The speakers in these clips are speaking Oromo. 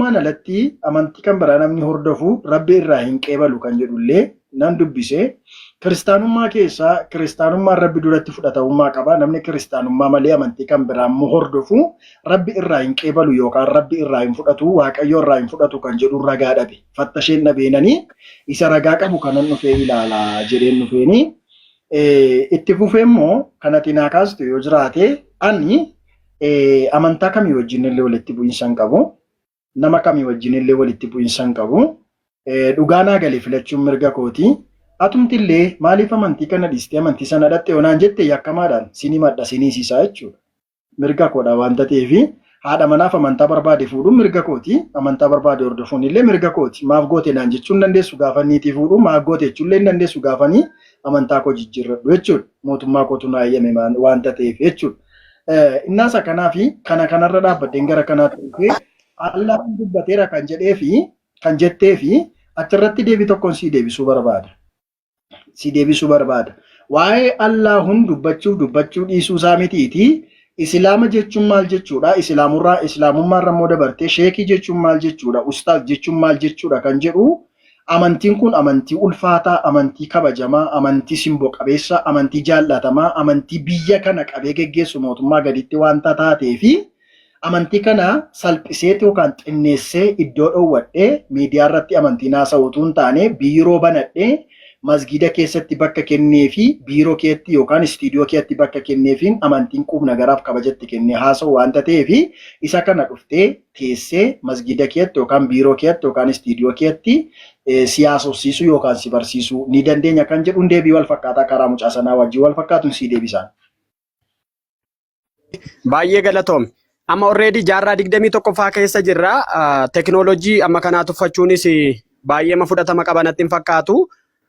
Islaamummaan alatti amantii kan biraa namni hordofu Rabbi irraa hin qeebalu kan jedhullee nan dubbise. Kiristaanummaa keessaa kiristaanummaan Rabbi duratti fudhatamummaa qaba. Namni kiristaanummaa malee amantii kan biraa immoo hordofu Rabbi irraa hin qeebalu yookaan Rabbi irraa hin fudhatu, Waaqayyo irraa hin fudhatu kan jedhu ragaa dhabe. Fattasheen dhabeenanii isa ragaa qabu kanan dhufee ilaala jedheen dhufeeni. Itti fufee immoo kan ati naa kaastu yoo jiraate ani amantaa kamii wajjin illee walitti bu'iinsa hin qabu. Nama kamii wajjin illee walitti bu'iinsa hin qabu. Dhugaa naa gale filachuun mirga kooti. Atumti illee maaliif amantii kana dhiistee amantii sana dhatte yoo naan jette yakkamaadhaan sin himadha sin hiisisaa jechuudha. Mirga koodha waanta ta'eef haadha manaaf amantaa barbaade fuudhuun mirga kooti. Amantaa barbaade hordofuun illee mirga kooti. Maaf goote naan jechuun dandeessu gaafa niitii fuudhu maaf goote jechuun illee hin dandeessu gaafanii amantaa koo jijjiirradhu jechuudha. Mootummaa kootu naa eeyyame waanta ta'eef jechuudha. Innaasa kanaa fi kana kanarra dhaabbadheen gara kanaatti dhufee Allaan dubbateera kan jedhee fi kan jettee fi achirratti deebii tokkoon sii deebisuu barbaada. Sii deebisuu barbaada. Waa'ee Allaahun dubbachuuf dubbachuu dhiisuu isaa mitiiti. Islaama jechuun maal jechuudha? Islaamurraa Islaamummaarra immoo dabartee sheekii jechuun maal jechuudha? Ustaaz jechuun maal jechuudha kan jedhu Amantiin kun amantii ulfaataa, amantii kabajamaa, amantii simbo qabeessa, amantii jaallatamaa, amantii biyya kana qabee geggeessu mootummaa gaditti waanta taateefi amantii kana salphiseeti yookaan xinneessee iddoo dhoowwadhee miidiyaa irratti amantiin haasa'u utuu hin taane biiroo banadhee masgiida keessatti bakka kenneefi biiroo keetti yookaan istiidiyoo keetti bakka kenneefiin amantiin quubnagaraaf kabajatti kennee haasa'u waanta ta'eefi isa kana dhuftee teessee masgiida keetti yookaan biiroo keetti yookaan istiidiyoo keetti si haasofsiisuu yookaan si barsiisuu ni dandeenya kan jedhuun deebii wal fakkaataa karaa mucaa sanaa wajjin wal fakkaatuun sii deebisaan. Baay'ee galatoomi. Amma already jaarraa 21ffaa keessa jirra. Teknoolojii amma kanaa tuffachuunis baay'eema fudhatama qaba natti hin fakkaatu.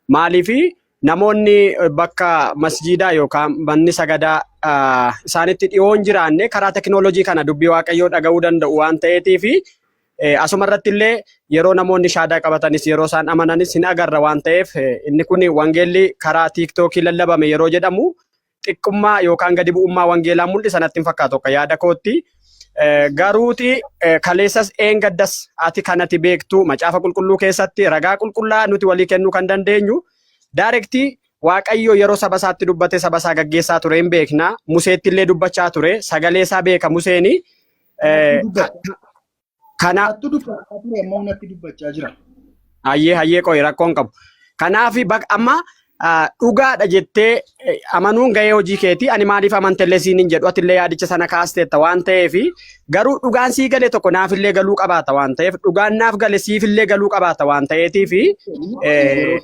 Maaliif namoonni bakka masjiidaa yookaan manni sagadaa isaanitti dhiyoo hin jiraanne karaa teknoolojii kana dubbii Waaqayyoo dhaga'uu danda'u waan ta'eetiif asuma irratti illee yeroo namoonni shaadaa qabatanis yeroo isaan amananis hin agarra waan ta'eef inni kun wangeelli karaa tiiktookii lallabame yeroo jedhamu xiqqummaa yookaan gadi bu'ummaa wangeelaa mul'isa natti hin fakkaatu akka yaada kootti. Garuuti kaleessas eengaddas ati kanati beektu macaafa qulqulluu keessatti ragaa qulqullaa nuti walii kennuu kan dandeenyu daarektii Waaqayyo yeroo saba isaatti dubbate saba isaa gaggeessaa ture hin beekna. Museetti illee dubbachaa ture. Sagalee isaa beeka Museeni. Kana Nattu dubbachaa ture ammoo natti dubbachaa jira. Hayyee hayyee qoyi rakkoon qabu. Kanaaf amma dhugaadha jettee amanuun gahee hojii keeti. Ani maaliif amantellee siin hin jedhu atillee yaadicha sana kaasteetta waan ta'eef garuu dhugaan sii gale tokko naafillee galuu qabaata waan ta'eef dhugaan naaf gale siifillee galuu qabaata waan ta'eetiif Yeroo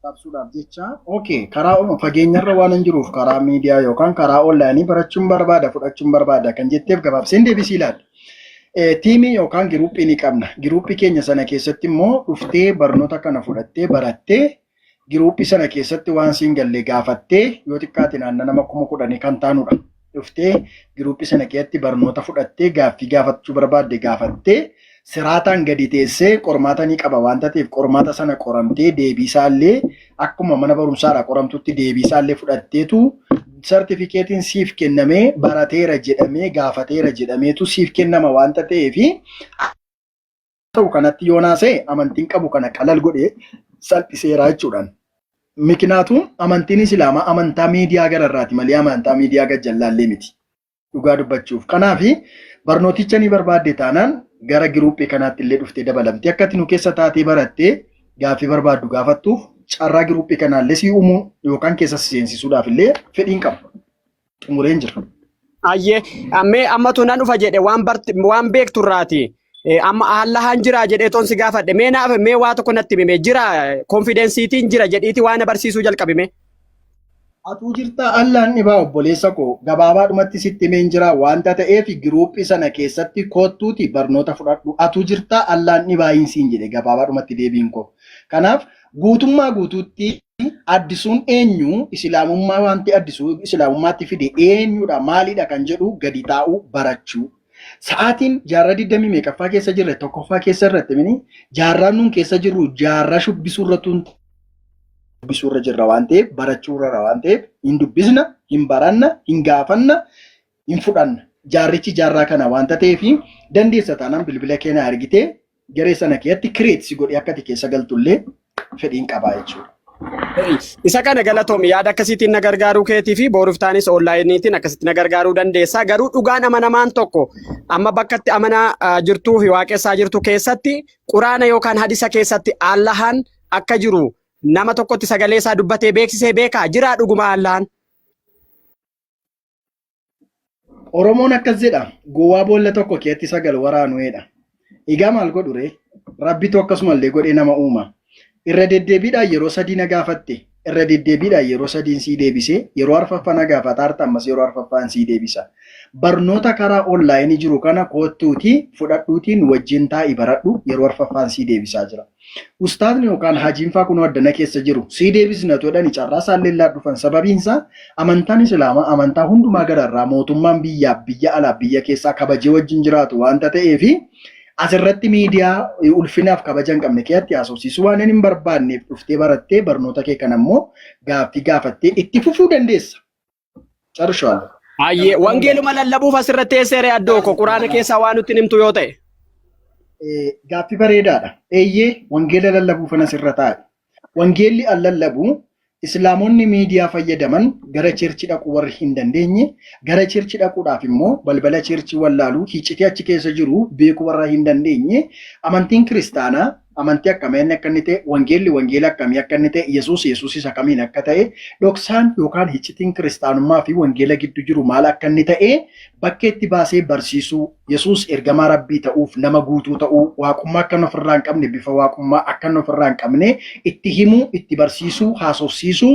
qabsuudhaaf jecha okay karaa fageenyarra waan hin jiruuf karaa miidiyaa yookaan karaa onlaayinii barachuun barbaada fudhachuun barbaada kan jetteef gabaabseen deebisii ilaali. Tiimii yookaan giruuppii ni qabna. Giruuppii keenya sana keessatti immoo dhuftee barnoota kana fudhattee barattee giruuppii sana keessatti waan siin galle gaafattee yoo xiqqaate naannoo nama 10,000 kan taanudha. Dhuftee giruuppii sana keessatti barnoota fudhattee gaaffii gaafachuu barbaadde gaafattee siraataan gadi teessee qormaata ni qaba waanta ta'eef qormaata sana qoramtee deebii isaallee akkuma mana barumsaadha qoramtutti deebii isaallee fudhatteetu sartifikeetiin siif kennamee barateera jedhamee gaafateera jedhameetu siif kennama waanta ta'eef ta'u kanatti yoo naasa'e amantiin qabu kana qalal godhee salphiseera jechuudhaan. Mikinaatu amantiin Islaamaa amantaa miidiyaa gararraati malee amantaa miidiyaa gajjallaallee miti. Dhugaa dubbachuuf. Kanaaf barnooticha ni barbaadde taanaan gara giruuphii kanaatti illee dhuftee dabalamtee akka ati nu keessa taatee barattee gaaffii barbaaddu gaafattuuf carraa giruuphii kanaallee si uumuu yookaan keessa si seensisuudhaaf illee fedhiin qaba. Xumureen jira. Ayyee ammee ammatu nan dhufa jedhe waan barti waan beektu irraati. Amma Allahan jira jedhee toon si gaafadhe mee naaf mee waa tokko natti himi mee jira konfidensiitiin jira jedhiiti waa na barsiisuu jalqabi mee. Atuu jirtaa Allaan dhibaa obboleessa koo gabaabaadhumatti sitti himeen jira waanta ta'eef giruuphii sana keessatti koottuuti barnoota fudhadhu atuu jirtaa Allaan dhibaa hin siin jedhe gabaabaadhumatti deebiin koo. Kanaaf guutummaa guutuutti Addisuun eenyu Islaamummaa wanti Addisuu Islaamummaatti fide eenyudha maalidha kan jedhu gadi taa'uu barachuu. Sa'aatiin jaarraa digdamii meeqaffaa keessa jirre tokkoffaa keessa irratti mini jaarraan nuun keessa jirru jaarraa shubbisuu irratti dubbisuu irra jirra waan ta'eef barachuu irra waan ta'eef hin dubbisna hin baranna hin gaafanna hin fudhanna. Jaarrichi jaarraa kana waanta ta'eef dandeessa taanaan bilbila kee na argitee Garee sana keessatti create si godhee akka ati keessa galtullee fedhiin qabaa jechuudha. Isa kana galatoomi, yaada akkasiitiin na gargaaruu keetii fi boruftaanis onlineiitiin akkasitti na gargaaruu dandeessa. Garuu dhugaan amanamaan tokko amma bakka itti amanaa jirtuu fi waaqessaa jirtu keessatti quraana yookaan hadisa keessatti Allahan akka jiru nama tokkotti sagalee isaa dubbatee beeksisee beekaa jiraa dhuguma Allahan? Oromoon akkas jedha, gowwaa boolla tokko keessatti sagal waraanu'eedha. Egaa maal godhu ree? Rabbitu akkasumallee godhee nama uuma. Irra deddeebiidhaan yeroo sadii na gaafatte, irra deddeebiidhaan yeroo sadiin sii deebisee, yeroo arfaffaa na gaafata harta ammas yeroo arfaffaan sii deebisa. Barnoota karaa onlineii jiru kana koottuutii fudhadhuutiin wajjin taa'i baradhu, yeroo arfaffaan sii deebisaa jira. Ustaazni yookaan hajiin faa kunoo addana keessa jiru. Sii deebisna jedhani carraa isaallee illaa dhufan. Sababiin isaa amantaan Islaamaa amantaa hundumaa gararraa mootummaan biyyaa biyya alaa biyya keessaa kabajee wajjin jiraatu waanta ta'eefi asirratti miidiyaa ulfinaaf kabaja hin qabne keessatti haasofsiisuu waan hin barbaanneef dhuftee barattee barnoota kee kana immoo gaaffii gaafattee itti fufuu dandeessa. Carshawal. Ayyee, wangeeluma lallabuuf asirratti teesseere addoo ko quraana keessaa waan nutti himtu yoo ta'e. Gaaffii bareedaadha. Eeyyee, wangeela lallabuuf asirra taa'e. Wangeelli an lallabu Islaamonni miidiyaa fayyadaman gara church dhaquu warri hin dandeenye, gara church dhaquudhaaf immoo balbala church wallaaluu, hiicitii achi keessa jiru beekuu warra hin dandeenye, amantiin kiristaanaa amantii akkamii akka inni ta'e, wangeelli wangeela akkamii akka inni ta'e, Yesuus Yesuus isa kamiin akka ta'e, dhoksaan yookaan hiccitiin kiristaanummaa fi wangeela gidduu jiru maal akka inni ta'e bakkeetti baasee barsiisuu, Yesuus ergamaa rabbii ta'uuf nama guutuu ta'uu, waaqummaa akka inni ofirraa hin qabne, bifa waaqummaa akka inni ofirraa hin qabne itti himuu, itti barsiisuu, haasofsiisuu,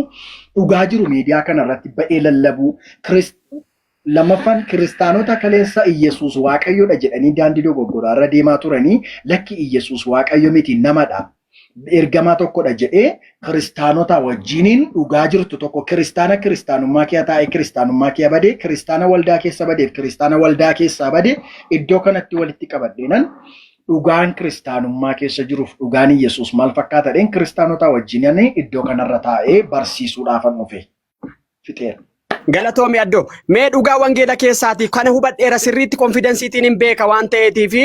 dhugaa jiru miidiyaa kana irratti ba'ee lallabuu. Lammaffaan kiristaanota kaleessa Iyyasuus Waaqayyoodha jedhanii daandii dogoggoraa irra deemaa turanii, lakki, Iyyasuus Waaqayyo miti, namadha. Ergamaa tokkodha jedhee kiristaanota wajjiniin dhugaa jirtu tokko kiristaana kiristaanummaa kee taa'ee kiristaanummaa kee bade, kiristaana waldaa keessa badeef kiristaana waldaa keessaa bade iddoo kanatti walitti qabadheenan dhugaan kiristaanummaa keessa jiruuf dhugaan Iyyasuus maal fakkaatadheen kiristaanota wajjiniin iddoo kanarra taa'ee barsiisuudhaafan dhufe. Fixeera. Galatoomi addoo. Mee dhugaa wangeela keessaati kana hubadheera, sirriitti confidenceiitiin hin beeka waan ta'eetii fi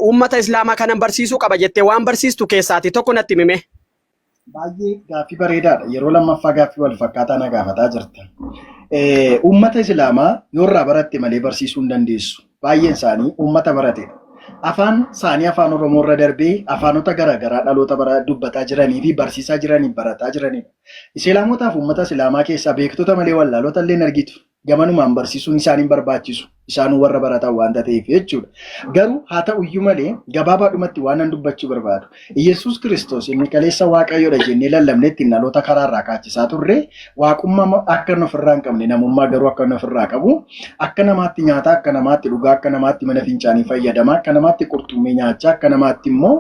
uummata islaamaa kanan barsiisuu qaba jettee waan barsiistu keessaati tokko natti himi. Baay'ee gaaffii bareedaadha. Yeroo lammaffaa gaaffii wal fakkaataa na gaafataa jirta. Uummata islaamaa yoo irraa baratte malee barsiisuu hin dandeessu. Baay'een isaanii uummata baratedha. Afaan isaanii afaan Oromoo irra darbee afaanota garaagaraa dhaloota bara dubbataa jiranii fi barsiisaa jiranii barataa jiranidha. Islaamotaaf uummata islaamaa keessaa beektota malee wallaalota illee hin argitu. Gamanumaan barsiisuun isaan hin barbaachisu. Isaanuu warra baratan waanta ta'eef jechuudha. Garuu haa ta'uyyuu malee gabaabaadhumatti waan nan dubbachuu barbaadu. Yesuus Kiristoos inni kaleessa Waaqayyoodha jennee lallabne ittiin dhaloota karaa irraa kaachisaa turre, waaqummaa akka inni ofirraa hin qabne, namummaa garuu akka inni ofirraa qabu, akka namaatti nyaataa, akka namaatti dhugaa, akka namaatti mana fincaanii fayyadamaa, akka namaatti qurxummii nyaachaa, akka namaatti immoo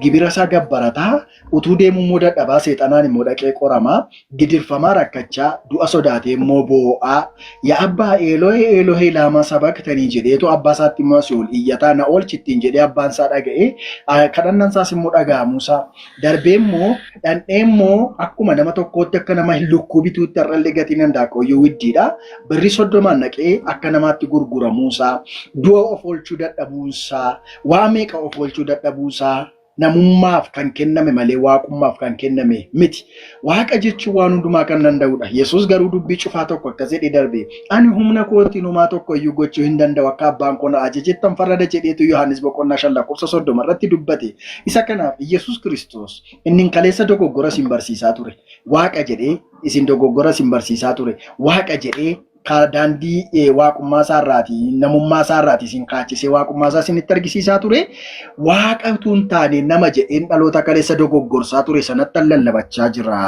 gibira isaa gabbarataa utuu deemuu immoo dadhabaa, seexanaan immoo dhaqee qoramaa, gidirfamaa, rakkachaa, du'a sodaatee immoo boo'aa, "Yaa abbaa, Eelohee Eelohee laamaa sabaktanii" jedheetu abbaa isaatti immoo asii ol iyyataa, na oolchi ittiin jedhee abbaan isaa dhaga'ee kadhannaan isaas immoo dhaga'amuusaa darbee immoo dhandhee immoo akkuma nama tokkootti akka nama lukkuu bituutti har'allee gatiin handaaqqooyyuu widdiidha. Birrii 30n naqee akka namaatti gurguramuusaa, du'a of oolchuu dadhabuunsaa, waa meeqa of oolchuu dadhabuusaa, namummaaf kan kenname malee waaqummaaf kan kenname miti. Waaqa jechuun waan hundumaa kan danda'udha. Yesuus garuu dubbii cufaa tokko akkas jedhee darbe. "Ani humna kootiin homaa tokko iyyuu gochuu hin danda'u, akka abbaan koo na ajajettan farada" jedheetu Yohaannis boqonnaa 5 lakkoofsa 30 irratti dubbate. Isa kanaaf Yesuus Kiristoos inni kaleessa dogoggora isin barsiisaa ture. Waaqa jedhee isin dogoggora isin barsiisaa ture. Waaqa jedhee daandii waaqummaa isaarraati, namummaa isaarraati isin kaachisee waaqummaa isaa isinitti argisiisaa ture. Waaqa utuu hin taane nama jedheen dhaloota kaleessa dogoggorsaa ture sanatti lallabachaa jira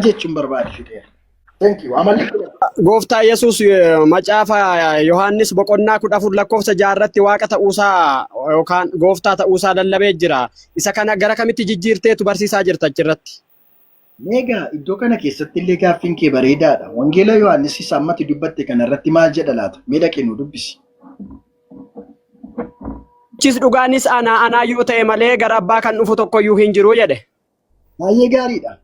jechuun barbaade, fixeera. Thank you. Amalli Gooftaa Yesuus macaafa Yohaannis boqonnaa 14 lakkoofsa 6 irratti waaqa ta'uusaa yookaan gooftaa ta'uusaa lallabee jira. Isa kana gara kamitti jijjiirteetu barsiisaa jirta achirratti? Meegaa iddoo kana keessatti illee gaaffiin kee bareedaadha. Wangeela Yohaannis isa ammatti dubbatte kana irratti maal jedha laata? Mee dhaqee nu dubbisi. Achis dhugaanis ana, anaa yoo ta'e malee gara abbaa kan dhufu tokkoyyuu hin jiru jedhe. Baay'ee gaariidha.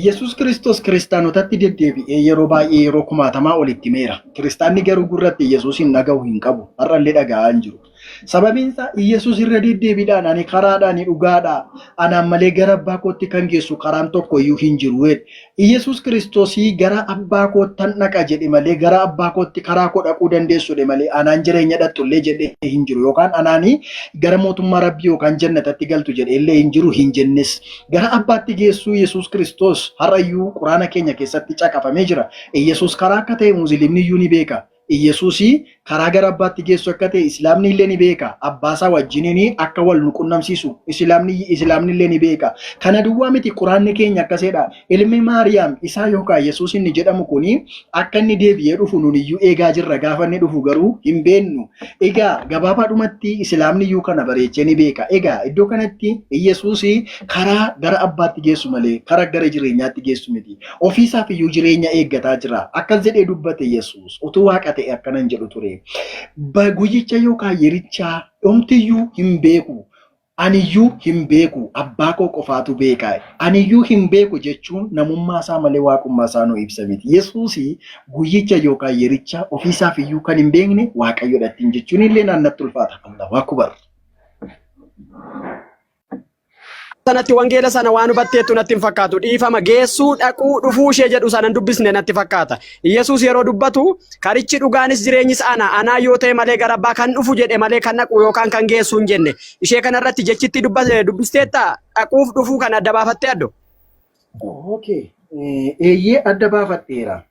Yesuus Kiristoos kiristaanotatti deddeebi'ee yeroo baay'ee yeroo kumaatamaa olitti himeera. Kiristaanni garuu gurratti Yesuus hin dhaga'u hin qabu. Har'allee dhaga'aa hin jiru. Sababiin isaa Iyyasuus irra deddeebiidhaan ani karaadha, ani dhugaadha, anaan malee gara abbaa kootti kan geessu karaan tokko iyyuu hin jiru jedhe. Iyyasuus Kiristoosii gara abbaa koottan dhaqa jedhe malee gara abbaa kootti karaa koo dhaquu dandeessu jedhe malee anaan jireenya dhaqxu illee jedhee hin jiru yookaan anaanii gara mootummaa rabbii yookaan jannatatti galtu jedhe illee hin jiru hin jennes. Gara abbaatti geessuu Yesuus Kiristoos har'ayyuu quraana keenya keessatti caqafamee jira. Iyyasuus karaa akka ta'e Musliimni iyyuu ni beeka. Iyyasuusi karaa gara abbaatti geessu akka ta'e Islaamni illee ni beeka. Abbaasaa wajjiniin akka wal nu qunnamsiisu Islaamni illee ni beeka. Kana duwwaa miti quraanni keenya akkaseedha. Ilmi Maariyaam isaa yookaan Yesuus inni jedhamu kuni akka inni deebi'ee dhufu nun iyyuu eegaa jirra. Gaafa inni dhufu garuu hin beennu. Egaa gabaabaadhumatti Islaamni iyyuu kana bareechee ni beeka. Egaa iddoo kanatti Iyyasuusi karaa gara abbaatti geessu malee karaa gara jireenyaatti geessu miti. Ofiisaaf iyyuu jireenya eeggataa jira. Akkas jedhee dubbate Yesuus. Utuu waaqa ta'e akkana hin jedhu ture. Guyyicha yookaan yericha dhomtiyyuu hin beeku. Aniyyuu hin beeku. Abbaa koo qofaatu beeka. Aniyyuu hin beeku jechuun namummaa isaa malee waaqummaa isaa nu ibsa miti. Yesuus guyyicha yookaan yericha ofiisaaf iyyuu kan hin beekne Waaqayyodha ittiin jechuun illee naannatti ulfaata. Allahu akbar. Sanatti wangeela sana waan hubatteettu natti hin fakkaatu. Dhiifama geessuu dhaquu dhufuu ishee jedhu sana hin dubbisne natti fakkaata. Yesuus yeroo dubbatu karichi dhugaanis jireenyis ana anaa yoo ta'e malee gara abbaa kan dhufu jedhe malee kan dhaqu yookaan kan geessu hin jenne. Ishee kanarratti jechitti dubbisteetta dhaquuf dhufuu kan adda baafattee addo. Okay. Eeyyee adda baafadheera.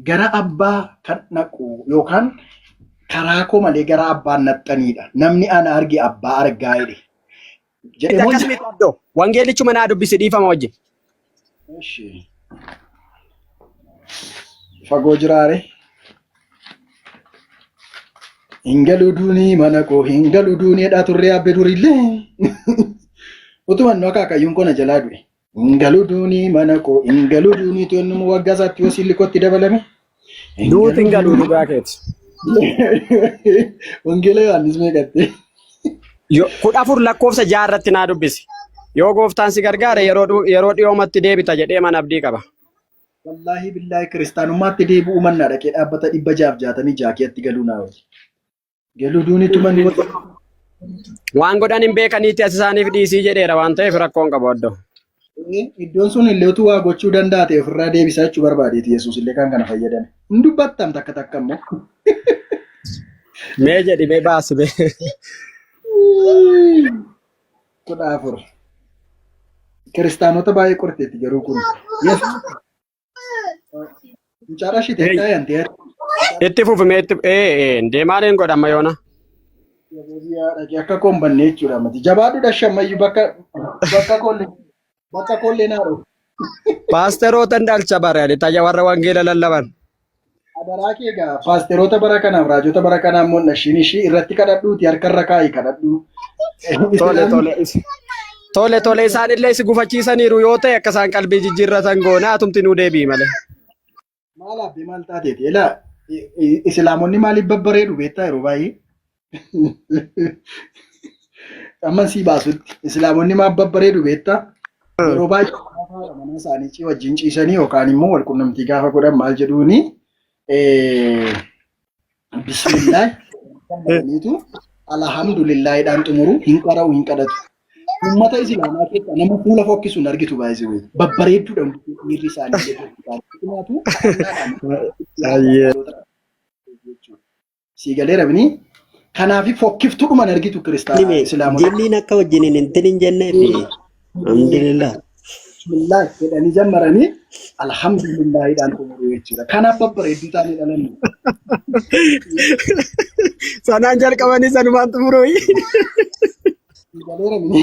Gara abbaa kan dhaqu yookaan karaa koo malee gara abbaa naxxaniidha. Namni ana arge abbaa argaa jedhe. Jedhe moo Akkas miti addoo. Wangeelichuma naa dubbisi dhiifama wajjin. Eshi. Fagoo jiraare. Hin galu duunii mana koo hin galu duunii dha turre abbe durillee. Utuma nu akaakayyuun koo na jalaa du'e. Hin galu duunii mana koo hin galu duunii toonnuma waggaa isaatti yoo siilikotti dabalame. Hin Duuti hin galu galu dhugaa keeti. Wangeela Yohaannis meeqatti? 14 lakkoofsa 6 irratti naa dubbisi. Yoo gooftaan si gargaare yeroo dhiyoomatti deebita jedhee man abdii qaba. Wallaahi billaahi kiristaanummaatti deebi'uu mannaa dhaqee dhaabbata 666 keetti galuu naa wayya. Galuu duuni tumani wata. Waan godhan hin beekaniitti as isaaniif dhiisii jedheera waan ta'eef rakkoon qabu addoo. Iddoon sun illee utuu waa gochuu danda'a ta'e ofirraa deebisaa jechuu barbaadeeti Yesuus illee kan kana fayyadame. Hin dubbattam takka takka immoo. Mee jedhi mee baasi mee. 14. Kiristaanota baay'ee qorteetti garuu kun. Yesuus Mucaadhaa shitee Hey. taayantee. Itti fufi mee itti ee deemaaleen godha amma yoona. Dhaqee akka koon banne jechuudha mati. Jabaadhu dhashammayyuu bakka koollee bakka koollee naa dhufu. Paasteroota hin dhalcha bare ani tayya warra wangeela lallaban. Adaraa kee egaa paasteroota bara kanaaf raajota bara kanaa immoo nashiin ishii irratti kadhadhuuti harka irra kaa'i kadhadhu. Tole tole. Tole tole isaan illee si gufachiisaniiru yoo ta'e akka isaan qalbii jijjiirratan goona atumti nuu deebi'i malee. Maal abbee maal taateeti? Elaa islaamonni maaliif babbareedu beektaa yeroo baay'ee? Amma sii baasutti islaamonni maaf babbareedu beektaa? Yeroo baay'ee gaafa haadha manaa isaanii wajjin ciisanii yookaan immoo wal qunnamtii gaafa godhan maal jedhuuni bismillah jedhaniitu alhamdulillaahidhaan xumuru hin qara'u hin kadhatu. Uummata islaamaa keessa nama fuula fokkisu hin argitu baay'ee wayii. Babbareedduudha miirri isaanii illee Kanaafuu Ayyee. Sii galeera bini. Kanaaf fokkiftuudhuma hin argitu kiristaana Nime islaamota. jinniin akka wajjin hin intin hin jenneefi alhamdulillah. Bismillah jedhanii jammaranii alhamdulillaahidhaan xumuru jechuudha. Kanaaf babbareedduu taanee dhalanne. Sanaan jalqabanii sanumaan xumuruu. Sii galeera bini.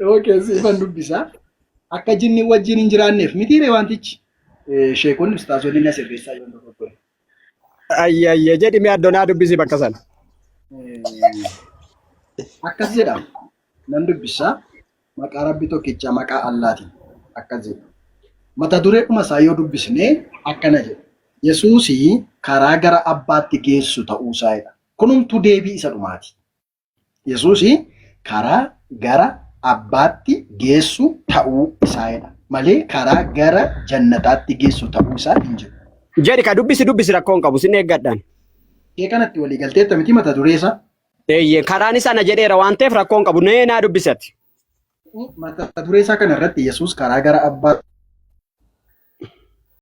Okay, siifan dubbisa. Akka jinni wajjin hin jiraanneef mitiire wantichi. Sheekonni ustaazonni na sirreessaa yoo dogoggore. Ayye ayye jedhi mee addonaa dubbisi bakka sana. Akkas jedha. Nan dubbisa. Maqaa Rabbi tokkicha maqaa Allaatiin. Akkas jedha. Mata dureedhuma isaa yoo dubbisne akkana jedha. Yesuusii karaa gara abbaatti geessu ta'uu isaadha. Kunumtuu deebii isa dhumaati. Yesuus karaa gara abbaatti geessu ta'uu isaadha malee karaa gara jannataatti geessu ta'uu isaa hin jiru. Jedhi ka dubbisi dubbisi rakkoo hin qabu sin eeggadhaan. Ishee kanatti walii galteetta miti mata duree isaa. Eeyyee karaan isa ana jedheera waan ta'eef rakkoo hin qabu nee naa dubbisati. Mata duree isaa kana irratti Yesuus karaa gara abbaa